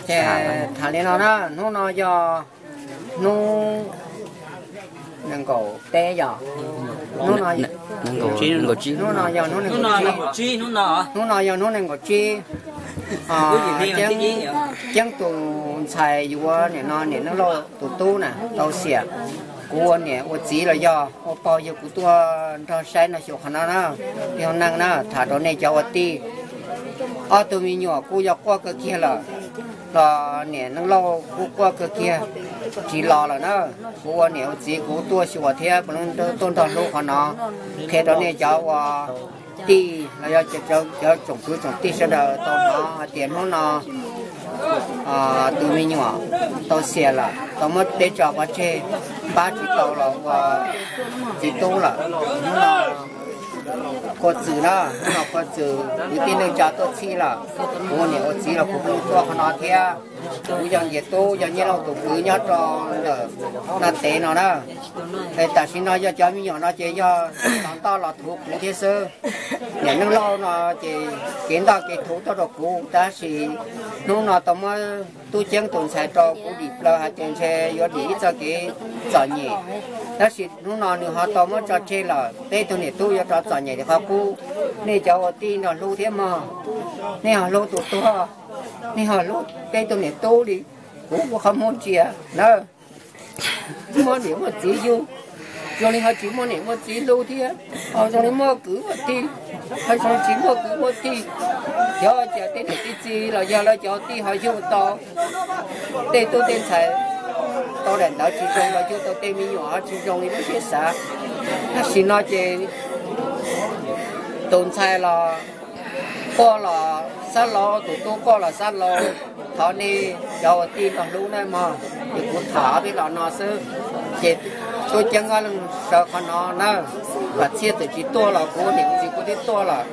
Ces tham li no na, hnub no yog hnub nees nkaum peb yog, hnub no, hnub no yog hnub nees nkaum tsib, hnub no yog hnub nees nkaum tsib. Ceeb tus ntxhais yuav nim no niam Neej Lauj tus tub na tau xiam. Kuv ua niam ua txiv los yog ua pog yug kuv tuaj nrog saib no xyuas qhov no na, yog neej na, tham rau nej cov ua tij. Ob tug me nyuam kuj yog quaj kawg kiag lawm, los niam Neej Lauj kuj quaj kawg kiag, tsis los lawm na. Kuv ua niam ua txiv kuv tuaj xyuas thiab tuaj nrog hlub qhov no, qhia rau nej cov ua tij los yog cov tsoom kwv tsoom tij sawv daws tau hnov hais tias hnub no tus me nyuam tau xiam lawm, tau muab peb tso pov tseg, pab tsis tau los ua txiv tub lawm. Hnub no qhuav txwm na, hnub no qhuav txwm kwv tij neej tsa tuaj txhij lawm. Kuv ua niam ua txiv los kuv kuj tuaj qhov no thiab. Kuv yog Nkias Tub, yog Nyiaj Lauj tus kwv nyob rau ntawm Naj Tev no na. Es tam sim no yog cov me nyuam no ces yog los ntoj los thuv kuv thiab xwb. Niam Neej Lauj no ces kev ntoj kev thuv tuaj rau kuv, tab sis hnub no tau muab tub Ceeb tus ntxhais rau kuv dim plaws hais tias ntshe yuav dim ib txoj kev txom nyem, tab sis hnub no nws ho tau muab tso tseg lawm. Peb tug niam tub yuav rov txom nyem tias qhov qub, nej cov ua tij nrog hlub thiab mog, nej ho hlub tus tuag, nej ho hlub peb tug niam tub li kuv ua qhov muag ntsia na. Muaj niam muaj txiv yug, zoo li ho tsis muaj niam muaj txiv hlub thiab, ho zoo li muaj kwv muaj tij, ho zoo tsis muaj kwv muaj tij. Yog cas tej niam tej txiv los yog lawv cov tij ho yug tau tej tub tej ntxhais tau daim ntawv tsis zoo los yug tau tej me nyuam ho tsis zoo li lub siab xav. Tam sim no ces tus ntxhais los quaj los xab laus, tus tub quaj los xab laus. Thov nej cov ua tij nrog hlub na mog, ces kuv tham peb los no xwb. Ces tub Ceeb ob leeg sawv qhov no na, Vam Txhiaj txawm tsis tuaj los kuv niam txiv kuv twb tuaj lawm,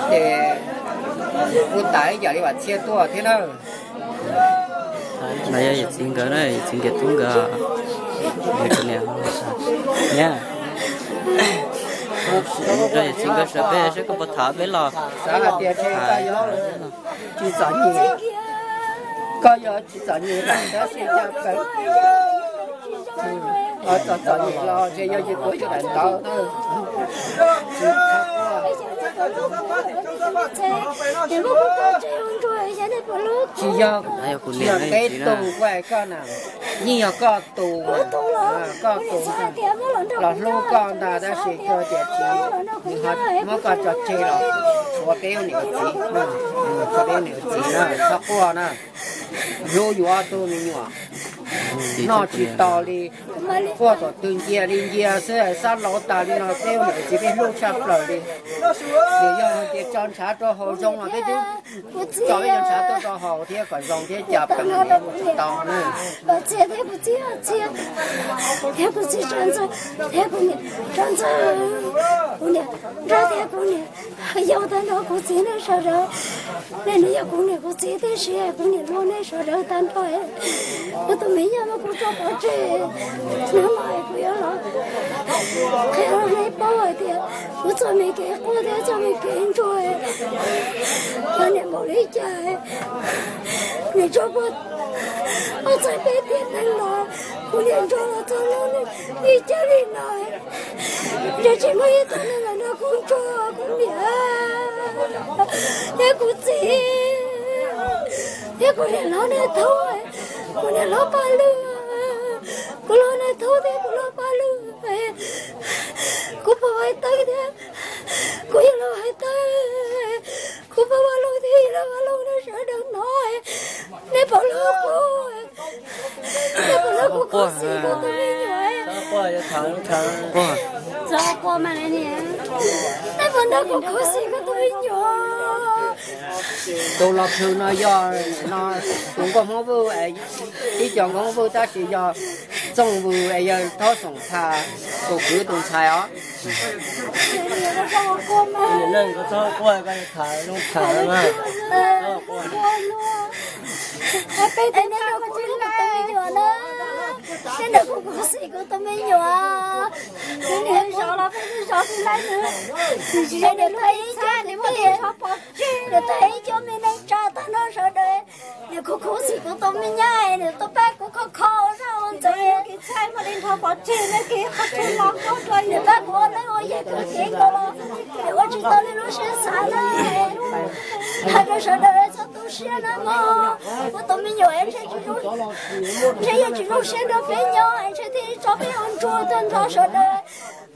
ces kuv tas ib yam li Vam Txhiaj tuaj thiab na. No yog yawm txiv nkawd na, yawm txiv Nkias Tub nkawd. Niam, rau yawm txiv nkawd sawv peb saib koj puas tham peb los. Xav hais tias ntshe koj yuav tsis txom nyem, koj yuav tsis txom nyem lawm tab sis cas kawg txom txom nyem los ntshe yog yus tuav yus daim ntawv na. Tsis yog, tsis yog peb tug kuj hais koj na, yeej yog koj tus, koj tus los hlub koj ntag tab sis koj tias tsis, nws ho muab koj tso tseg los tshuav peb niam txiv, tshuav peb niam txiv na, txhob quaj na. Hlub yus ob tug me nyuam, noj tsis tau li, quaj tom twg ncia li ncia xwb, xab laus tas li no peb niam txiv peb hlub tshaj plaws li. Ces yog hais tias tso ntshav rau haus zoo los peb twb tso peb cov ntshav tuaj rau haus thiab kom zoo thiab cas peb niam tsis tau na. Txhiaj thiab kuv txiv, Txhiaj thiab kuv txiv Tso Ntxawg thiab kuv niam Tso Ntxawg, kuv niam Nrab thiab kuv niam Yau tag nrho kuv txiv neej sawv daws, nej nws yog kuv niam kuv txiv tib si, kuv niam hluas nej sawv daws tag nrho. Kuv tus me nyuam no kuv tso pov tseg, hnub no kuv yuav los qhia rau nej paub hais tias kuv txoj me kev quaj thiab txoj me kev ntsuag yog niam npaum li cas, niam tso pov, pov txog peb tiam neej los kuv niam ntsuag los txog lub ib cag li no. Ntshe tsis muaj ib tug neeg los nrog kuv ntsuag kuv niam thiab kuv txiv thiab kuv niam hlob Nais Thaub, kuv niam hlob Paj Lwj, kuv hlob Nais Thaub thiab kuv hlob Paj Lwj, kuv pog Vaj Tawb thiab kuv yawg laus Vaj Tawb, kuv pog Vaj Lug thiab yawg laus Vaj Lug nej sawv daws hnov, nej puas hlub kuv? Nej puas hlub kuv khuv xim kuv tus me nyuam? Nej puas nrog kuv khuv xim kuv tus me nyuam? Tus los plhws no yog no, tus nkauj Hmoob Vwj, ib co nkauj Hmoob Vwj tab sis yog Txooj Vwj es yog Thaub Xoom Phas tus kwv tus ntxhais os. Peb tus nej nrog kuv hlub kuv tus me nyuam na, nej nrog kuv khuv xim kuv tus me nyuam. Nws zov los peb twb zov tsis laib nws, nws tsis zov nws tag ib co kwv tij, nws tag ib co me neej tsa tag no. Me nyab, nws tuaj pab kuv kho kho zaj ua ntxwv, nws pab kuv ua neej ua yaig kawg kev nkaus los, nws ua tsis tau li lub siab xav na. Hais rau sawv daws txhob tu siab na mog. Kuv tus me nyuam ntshe tsis zoo, ntshe yeej tsis zoo siab nrog peb nyob, ntshe thiaj tso peb ua ntsuag tag nrho sawv daws,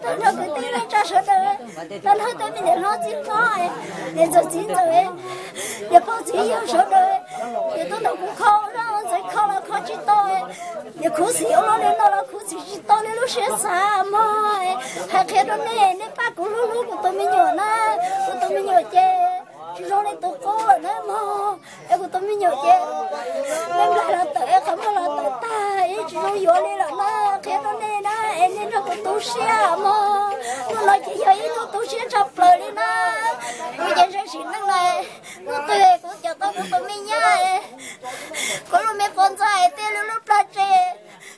tag nrho kwv tij neej tsa sawv daws, tag nrho tej me niam hlob txiv hlob, niam ntxawm txiv ntxawm, niam pog txiv yawg sawv daws, niam tuaj nrog kuv kho zaj ua ntxwv, kho los kho tsis tau, niam khuv xim ua luaj li no los khuv xim tsis tau li lub siab xav mog. Hais qhia rau nej, nej pab kuv hlub hlub kuv tus me nyuam na. Kuv tus me nyuam ces tsis zoo li tus qub lawm na mog. Es kuv tus me nyuam ces me nplaim los tawm, qhov muag los tawm tag, yeej tsis zoo yuav li lawm na. Qhia rau nej na, es nej nrog kuv tu siab mog. Hnub no ces yog ib hnub tu siab tshaj plaws li na. Kuv ces zoo sim neej na, hnub twg kuv cov tau kuv tus me nyab, kuv lub me qhov ntxa thiab lub lub plag tsev,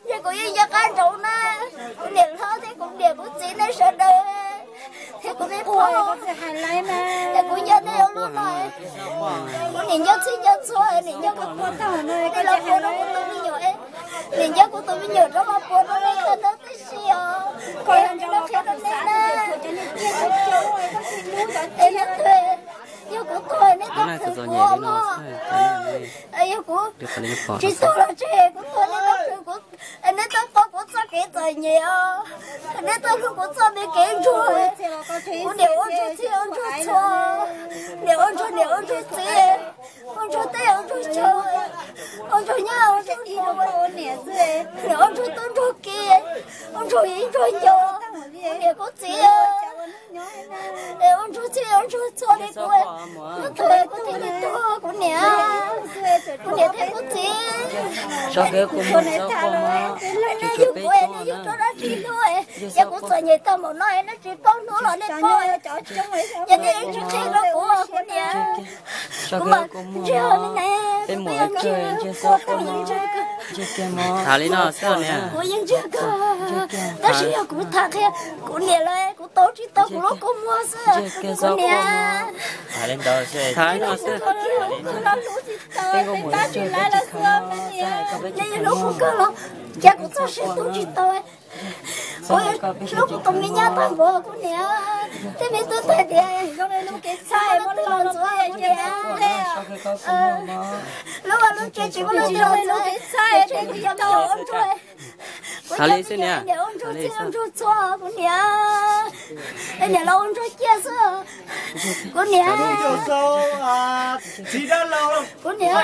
ces kuv yeej nco qab ntsoov na. Kuv niam hlob thiab kuv niam kuv txiv nej sawv daws, thiab kuv me pog, es kuv nco nej ua luaj no. Kuv niam nco txhij nco txhua, niam nco kuv, nej los puas rau kuv tus me nyuam, niam nco kuv tus me nyuam rov los puas rau nej tag nrho tib si os. Es nej los qhia rau nej na, es nej, yog kuv tuag nej tau plhws kuv mog, yog kuv tsis tuag los tseg kuv tuag nej tau plhws kuv, es nej tau qhia kuv txoj kev txom nyem os, nej tau hlub kuv txoj me kev ntsuag. Kuv niam ua ntsuag txhij ua ntsuag txhua, niam ua ntsuag niam ua ntsuag txiv, ua ntsuag teb ua ntsuag chaw, ua ntsuag nyab ua ntsuag nus, niam ua ntsuag tub ntsuag ki, ua ntsuag viv ntsuag ncaus, kuv niam kuv txiv, es ua ntsuag txhij ua ntsuag txhua li kuv, kuv tuag kuv thiaj li tuag kuv niam, kuv niam thiab kuv txiv. Yog kuv es nej yug rau dab tsi hnub, yog kuv txom nyem tau npaum no es nej tsis paub hnub los nej paub, yog nej tsis qhia rau kuv kuv niam, kuv mam ntsiag ne, kuv yeej ntsiag kawg, kuv yeej ntsiag kawg, tab sis yog kuv tham qhia kuv niam lawm kuv tau tsis tau kuv lub kua muag xwb kuv niam. Kuv hlub tsis tau, peb pab tsis laib lawm xwb, nej yeej hlub kuv kawg los cas kuv txoj sia tu tsis tau. Kuv hlub kuv tus me nyab tag npaum kuv niam, tej me tub hais tias zoo li lub kev txhab muaj leej los ntxuav kuv niam, lub vaj lub tsev tsis muaj leej los ntxuav, kuv cov me nyuam ua ntsuag, kuv cov me nyuam niam ua ntsuag txhij ua ntsuag txhua kuv niam, niam los ua ntsuag ciaj xwb kuv niam, kuv niam.